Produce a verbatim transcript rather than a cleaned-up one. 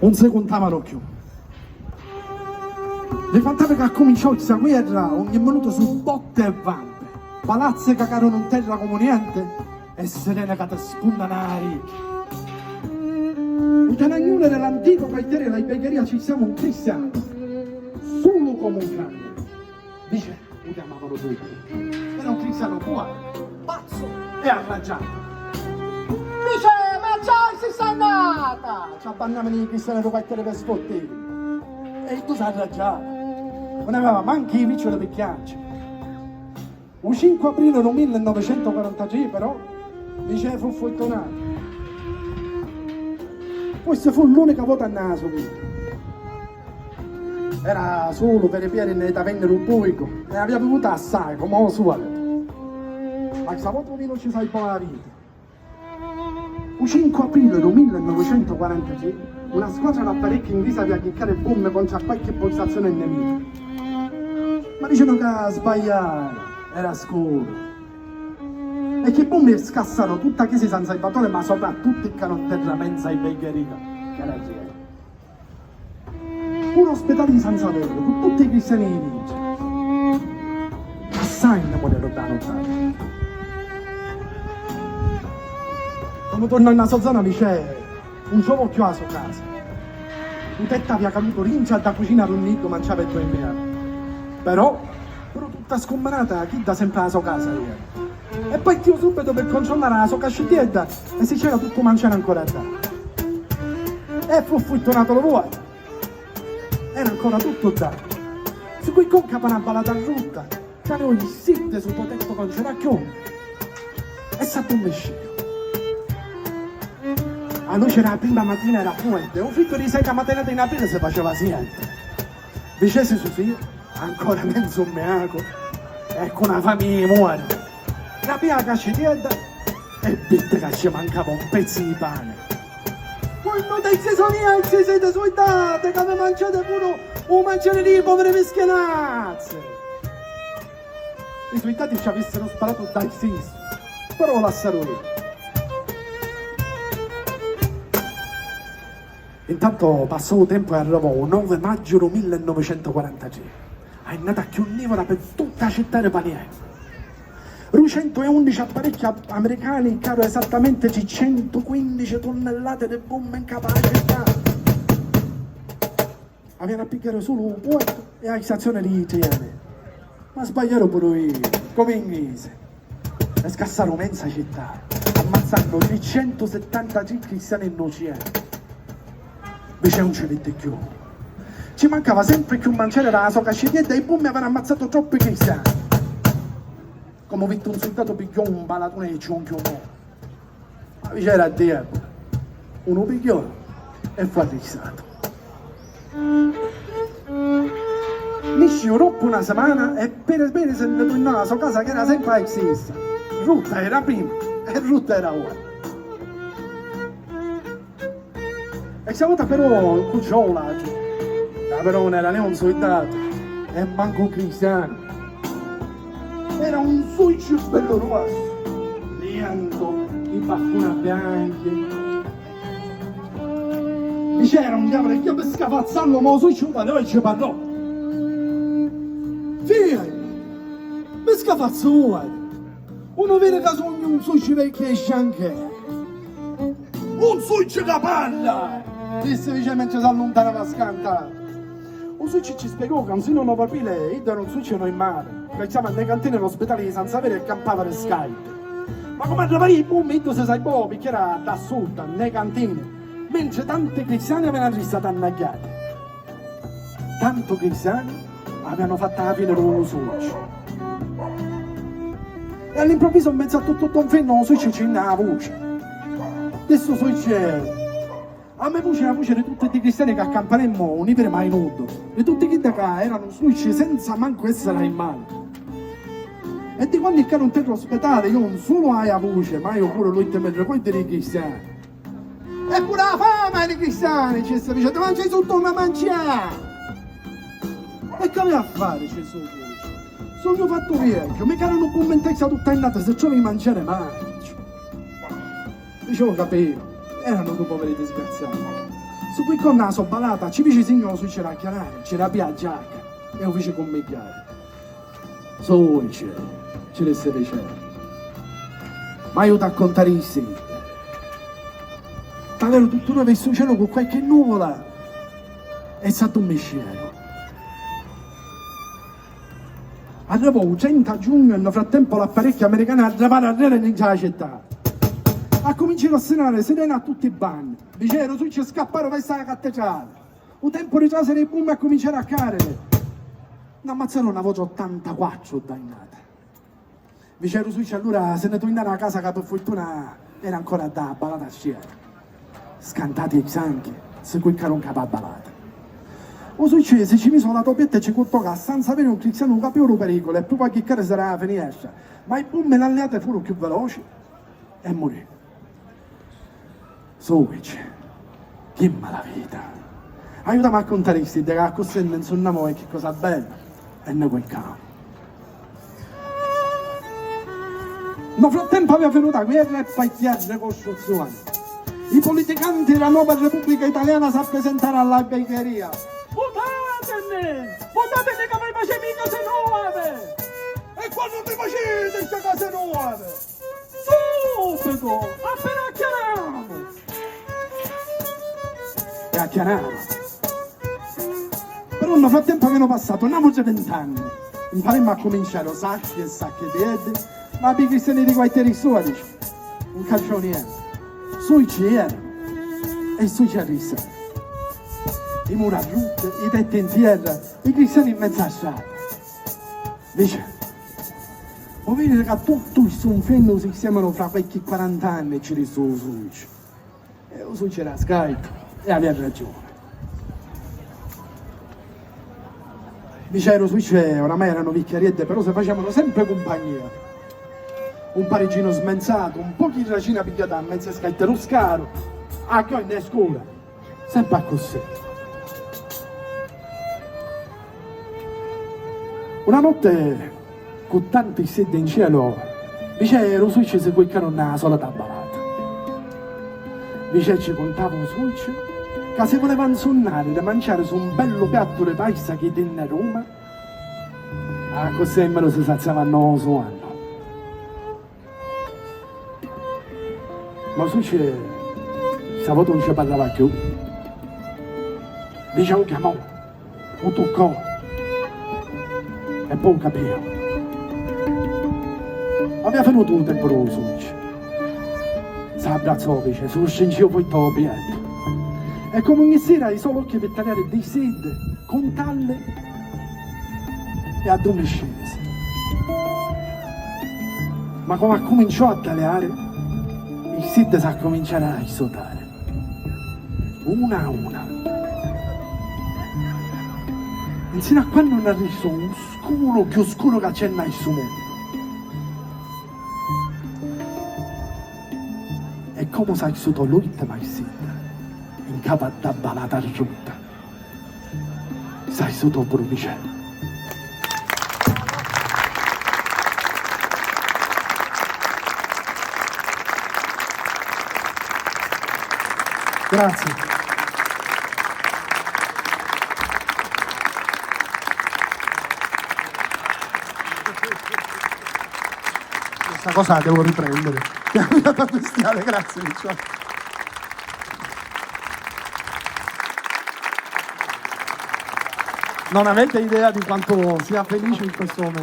'Un si cuntavanu cchiù. Li fantami ca accuminciò sta guerra, ogni minutu su botte e vampe. Palazzi cacarunu 'n terra comu niente e sirene ca ti spuntanu a ricchi. U tanagnone di l'antico quartiere di la Beccheria ci siamo un cristiano, sulu comu un cane. Dice, lu chiamavanu tutti. Era un cristiano buono, pazzo e arraggiato. Dice, ma già si sta nata! Ci abbannavano i cristiani di quartiere per sfottire. E tu sei arraggiato. Non aveva manco i piccioli per chiancere. U cinque aprile di millenovecentoquarantatré, però, dice, fu furtunato. Questa fu l'unica vota nella sua vita. Era sulu per via di taverni di pubblico e aveva bevuto assai, come al solito. Ma sta volta vino ci salvò la vita. U cinque aprile di millenovecentoquarantatré, una squadra d'apparecchi inglese aveva chiccare bombe contro a qualche postazione nemica. Ma dicenu ca sbagliaru, era scuru. E chi bombe scassaru tutta a chiesa di San Salvatore, ma soprattutto il canotterra menza e Belgherica, che era ieri. Puru l'ospedali di San Saverio, cu tutti i cristiani di dintra. Assai nni muriru dda nottata. Quannu torna nna so zona, dice, un trovo cchiù a so casa. U tettu avia cadutu dintra dda cucina d'unni iddu manciava e durmia. Però, puru tutta scumminata, chidda sempri a so casa era. E partiu subbitu per controllare la so cascitiedda e si c'era tuttu manciari ancora ddà. E fu furtunatu lu vuotu. Era ancora tuttu ddà. Si quiccomu capa na balata rutta, ca noi siddi su po tettu non c'era cchiù. E s'addummisciu. A luce della prima mattina era fuente, un frittu di seta matinata in aprile si faceva siente. Vicesi Susì, ancora menzu mmiacu, e cu na famiglia di muori, rapì a cascitiedda e vitti ca ci mancava un pezzu di pani. Quannu ti si sonìa e ci siti suldati ca vi manciati puru u manciari di i poveri mischinazzi. I suldati ci avissero sparato dai sisi, però lassaru lì. Intanto passò u tempu e arrivò u nove magghiu di millenovecentoquarantatré, a jurnata cchiù nivula per tutta a città di Paniera. Ru centuundici apparecchi a-, americani iccaru esattamenti tricentuquindici tunnellati di bommi ncapu a città. Avianu a pigghiari sulu u puertu e a stazioni di i treni. Ma sbagliaru puru iddi, comu i nglisi. E scassaru menza città, ammazzannu tricentusettantatré cristiani innucenti. Vicè un ci vitti cchiù. Ci mancava sempri cchiù manciari da la so cascitiedda e i bommi avìanu ammazzatu troppi cristiani. Comu vitti un suldatu pigghiò un balatuni e ci unchiu un mortu. Ma vicè era debuli, unu pigghiò e fu arristatu. Nisciu doppu na simana e peri peri si nni turnò a so casa chi era sempri a stissa. Rutta era prima e rutta era ora. E sta vota però cucciò u ladru, ca però non era né un suldatu e mancu un cristianu. Era un suicciu bellu ruassu, lientu, i baccuna bianchi. Dicera un diavolo, e chi mi scafazzallu, ma u suicciu parlò e ci parlò. Figli, mi scafazzu ora. Unu viri ca sugnu un suicciu vecchiu e scianchè. Un suicciu ca parla! Dissi Vicè mentri s'alluntanava scantatu. U suicciu ci spiegò ca un sinu novu aprile iddu era un suicciu normali, ca stava nni cantini l'ospitali di San Saveru e campava di scarpi. Ma comu arrivaru i bommi iddu si salvò picchì era ddà sutta, nni cantini, mentri tanti cristiani avìanu arristatu annagghiati. Tantu cristiani avìanu fattu a fini di lu suicciu. E all'improvvisu, 'n menzu a tuttu ddu 'nfernu, u suicciu ci jinni a vuci. Di stu suicciu, a me vuci è a vuci di tutti ddi cristiani ca campanemu un ipiri mai nuddu, di tutti chiddi ca eranu suicci senza mancu essiri armati. E di quannu iccaru 'n terra ospitali, iu 'un sulu haiu a vuci, ma haiu puru l'ultimi ricuerdi di cristiani. E puru a fami di cristiani, ci sta dicennu, ma Gesù, tu mi mancià! E chi avìa a fari, Gesù? Sugnu fattu viecchiu, mi cadunu bommi 'n testa tutta a jurnata, si trovu di manciari manciu. Dicevo, capivo, eranu dui poveri disgraziati. Quicco nna so balata, ci fici signò, su c'era a chianari, ci rapì a giacca e u fici cummigghiari. Suci, ci dissi Vicè, m'aiuta a cuntari i siddi. T'averu tuttu rovi stu cielu cu qualchi nuvula e s'addummiscieru. Arrivò u trenta giugnu e nno frattempu l'apparecchi americani arrivaru arreri nintra a città. Accuminciaru a sunari sireni a tutti i banni. Viceru suci scapparu versu a cattedrali. U tempu di trasiri i bummi accuminciaru a cariri. N'ammazzaru una vota ottantaquattru dannati. Viceru suci allura si nni turnaru a casa ca pi furtuna era ancora dda balata a cielu. Scantati e cianchi, si curcaru ncapu a balata. U suci si ci misu la topietta e ci curtò ca senza aviri un cristianu capiu lu periculu e pruva a ghiccarisi da la finiestra, ma i bummi l'alliati furu cchiù veloci e murì. Suci, chi malavita! Aiutami a cuntari i siddi ca accussì nni nsunnamu qualchi cosa bedda e nni curcamu. Nno frattempu avia finutu a guerra e partia a ricostruzioni. I politicanti della nuova Repubblica Italiana s'apprisentaru all'albegheria. Vutatimi! Vutatimi ca vi facemu i casi nuovi! E quannu ti faciti sti casi nuovi? Subitu! Appena acchianamu! E acchianaru. Però nno frattempu avìanu passatu na voti vint'anni. Mparimmu a cuminciari o sacchi e sacchi di beddi, ma pi cristiani di quartieri storici, un calciu nienti. Suci era e suci arrissi. I mura rutti, i tetti in tierra, i cristiani in mezzu a strada. Dici, vo' vidiri ca tuttu stu nfernu u sistemanu fra qualchi quarant'anni, ci dissi u suci. E u suci era scaitu e avia ragiuni. Viceru suci oramai eranu vicchiarieddi, però si faciamanu sempri cumpagnia. Un pariginu smenzatu, un pocu di racina pigghiata a mezzu e scaittu e lu scaru, a chioi nni scura. Sempri accussì. Una notti, cu tanti siddi in cielu, Viceru suci si curcaru nna sola tabbalata. Viceru ci cuntava u suci ca si vuleva nsunnari di manciarisi un bellu piattu di pasta chi tinni Roma, accussì almenu si saziava nno suonnu. Ma u suci sta vota un ci parrava cchiù. Viceru u chiamò, u tuccò e po' u capìu. Avia finutu u tempu di u suci. S'abbrazzò, Viceru, si lu strinciu forti ô pieddi. E comu ogni sira i so l'occhi pi taliari ddi siddi, cuntalli e addummiscìrisi. Ma comu accuminciò a taliari, i siddi s'accuminciaru a sutari, una a una, nsinu a quannu nn'arristò u scuru cchiù scuru ca c'è nna stu munnu. E comu s'assutò l'urtima sidda, ncapu a dda balata rutta, s'assutò puru Viceru. Grazie. Questa cosa la devo riprendere. È andata bestiale, grazie, Luciano. Non avete idea di quanto sia felice in questo momento.